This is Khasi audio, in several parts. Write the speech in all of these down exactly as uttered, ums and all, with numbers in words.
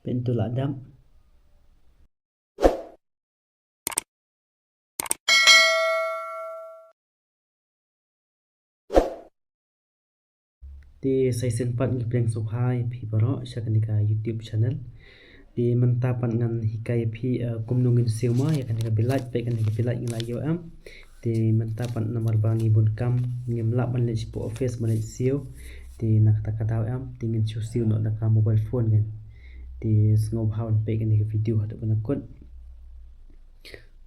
Pyntu la dap. Te sa shisien pat ngi pdiang sngewbha ïa phi baroh sha kane ka YouTube channel. Te mynta pat ngan hikai ïa phi, eh, kumno ngin siew mo ïa kane ka bilat, peit kane ka bilat ngi la ïoh em. Te mynta pat namar ba ngi bun kam, ngim lah ban leit shapoh office ban leit siew. Te na kata ka daw em, te ngin shu siew noh da ka mobile phone kan. Te sngewbha ban peit kane ka video haduh ban kut.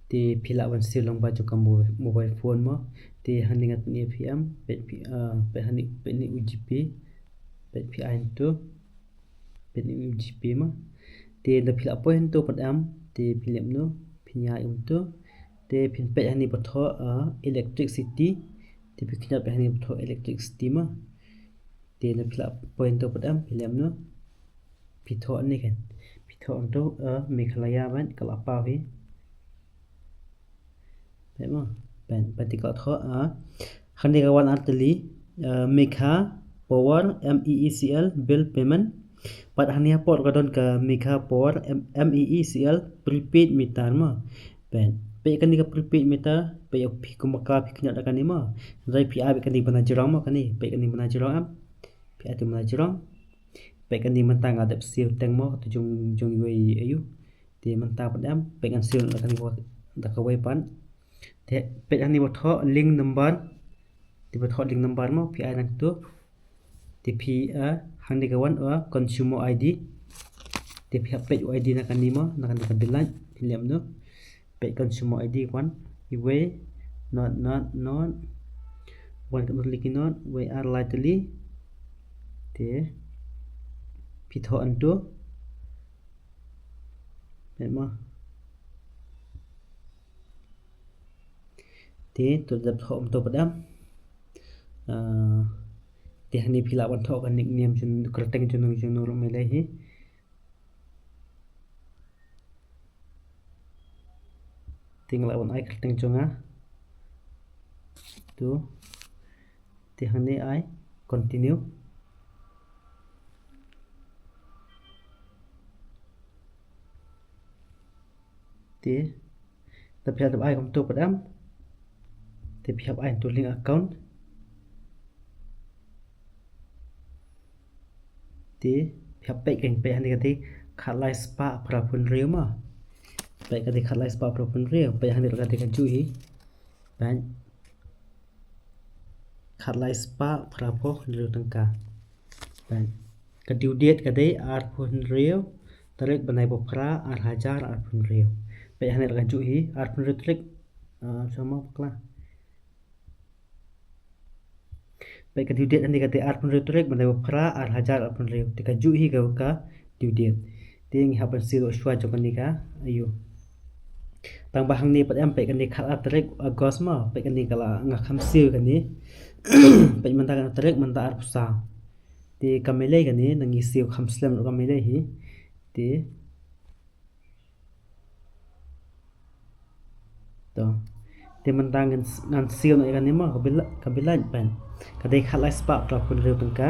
Te phi lah ban siew lyngba jong ka mo-, mobile phone mo. Te hangne nga pyni ïa phi em, peit phi, ah, peit hangne, peit hangne u GPay. Peit phi ai hangto. Peit hangne u GPay mo. Te da phi lah poi hangto pat em, te phi leh kumno, phin ïaid kumto. Te phin peit hangne ba thoh, ah, electricity. Te phi kynjat peit hangne ba thoh electricity mo. Te na phi lah poi hangto pat em, phi leh kumno. Phi thoh hangne kan. Phi thoh hangto, eh, Meghalaya ban ka la paw hi. Peit mo. Peit, peit te ka la thoh, eh. Hangne ka wan ar tylli, eh, Megha Power, M E E C L, bill payment. Pat hangne hapoh ka don ka Megha Power, M-, M E E C L, prepaid meter mo. Peit, peit kane ka prepaid meter, peit ïa phi kum bakla phi kynjat da kane mo. Hynrei phi ai beit kane ba na jrong mo kane, peit kane ba na jrong em. Phi ai te ba na jrong. Peit kane mynta nga dep siew teng mo, kata jong, jong iwei aïu. Te mynta pat em, peit ngan siew da kane ka, da kawei pat. Te peit hangne ba thoh link number. Te ba thoh link number mo, phi ai nangto. Te phi, eh, hangne ka wan, eh, consumer I D. Te phi hap peit u I D na kane mo, na kane ka bilat, phi leh kumno. Peit consumer I D wan, iwei, not, not, not. Wan ka not liki not, wei ar lai tylli. Te phi thoh hangto. Peit mo. Te to dep thoh kumto pat em. Ah, te hangne phi lah ban thoh ka nickname jong, kyrteng jong, jong, jong ruh me lei hi. Te nga lah ban ai kyrteng jong nga. To. Te hangne ai continue. Te, te phi hap ai kumto pat em. Te phi hap ai to link account. Te phi hap peit kein, peit hangne ka dei khatlai spah phra phew hynriew mo. Peit ka dei khatlai spah phra phew hynriew, peit hangne ka dei kajuh hi. Peit. Khatlai spah phra phew hynriew tyngka. Peit. Ka due date ka dei arphew hynriew tarik bnai ba phra ar hajar arphew hynriew. Peit hangne kajuh hi arphew hynriew tarik. Ah, sama bakla. Peit ka due date hangne ka dei arphew hynriew tarik bnai ba phra ar hajar arphew hynriew. Te kajuh hi ka, ka due date. Te ngi hap ban siew shuwa jong kane ka aïu. Tang ba hangne pat em peit kane khatar tarik August mo, peit kane ka la nga kham siew kane. Peit mynta kane tarik mynta arphew saw. Te kam lei kane, nang ngi siew kham slem ruh kam lei hi. Te To. Te mynta ngan, ngan siew noh ïa kane mo, ka bilat, ka bilat peit. Ka dei khatlai spah phra phew hynriew tyngka.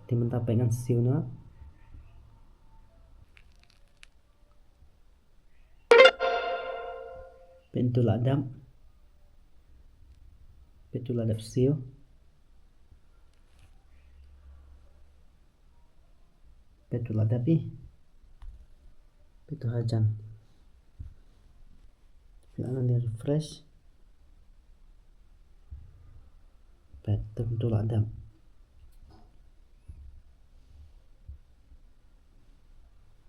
Te mynta peit ngan siew noh. Peit to la dep. Peit to la dep siew. Peit to la dep hi. Peit to hajan. Peit ngan ïa refresh. Peit to la dep.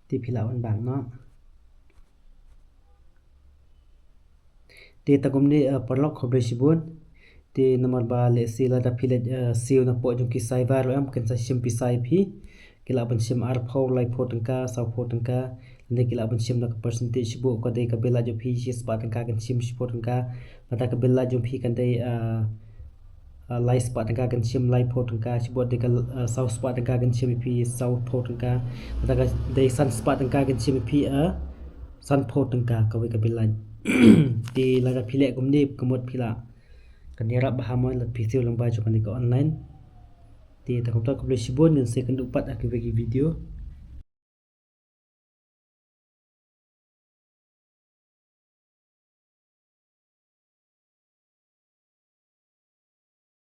Te phi lah wan back noh. Te tang kumne, eh, paralok, khublei shibun. Te namar ba lehse lada phi leit, eh, siew na poh jong ki cyber ruh em, kin sa shim pisa ïa phi. Ki lah ban shim arphew, laiphew tyngka, sawphew tyngka. Lane ki lah ban shim da ka percentage shibun, ka dei ka bilat jong phi shispah tyngka kin shim shiphew tyngka. Lada ka bilat jong phi ka dei, eh, ah, lai spah tyngka kin shim laiphew tyngka, shibun dei ka, ah, saw spah tyngka kin shim ïa phi sawphew tyngka, lada ka dei san spah tyngka kin shim ïa phi, ah, sanphew tyngka kawei ka bilat. Te lada phi leh kumne ka mut phi lah. Kan ïarap bha mo lada phi siew lyngba jong kane ka online. Te tang kumta khublei shibun, ngin sa ïakynduh pat ha kiwei ki video.